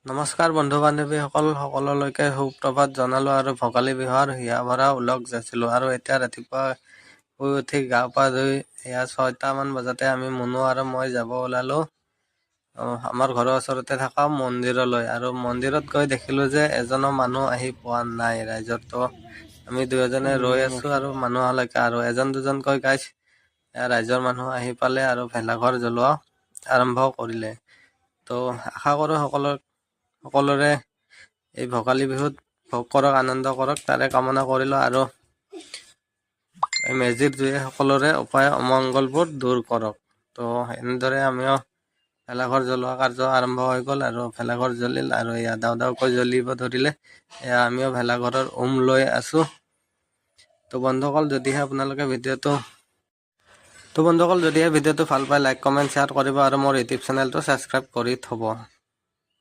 নমস্কাৰ বন্ধু বান্ধৱীসকল, সকলোলৈকে সুপ্ৰভাত জনালোঁ আৰু ভোগালী বিহুৰ হিয়া ভৰা ওলগ যাচিলোঁ। আৰু এতিয়া ৰাতিপুৱা শুই উঠি গা পা ধুই এয়া 6টামান বজাতে আমি মুনু আৰু মই যাব ওলালোঁ আমাৰ ঘৰৰ ওচৰতে থকা মন্দিৰলৈ। আৰু মন্দিৰত গৈ দেখিলোঁ যে এজনো মানুহ আহি পোৱা নাই ৰাইজৰ। তো আমি দুয়োজনে ৰৈ আছোঁ আৰু মানুহ অহালৈকে। আৰু এজন দুজনকৈ গাইজ ৰাইজৰ মানুহ আহি পালে আৰু ভেলাঘৰ জ্বলোৱা আৰম্ভ কৰিলে। তো আশা কৰোঁ সকলোৰে এই ভোগালী বিহুত ভোগ কৰক, আনন্দ কৰক, তাৰে কামনা কৰিলোঁ। আৰু এই মেজিৰ জুয়ে সকলোৰে অপায় অমংগলবোৰ দূৰ কৰক। তো এনেদৰে আমিও ভেলাঘৰ জ্বলোৱা কাৰ্য আৰম্ভ হৈ গ'ল আৰু ভেলাঘৰ জ্বলিল আৰু এয়া দাও দাওকৈ জ্বলিব ধৰিলে। এয়া আমিও ভেলাঘৰৰ উম লৈ আছোঁ। তো বন্ধুসকল, যদিহে ভিডিঅ'টো ভাল পায়, লাইক, কমেণ্ট, শ্বেয়াৰ কৰিব আৰু মোৰ ইউটিউব চেনেলটো ছাবস্ক্ৰাইব কৰি থ'ব।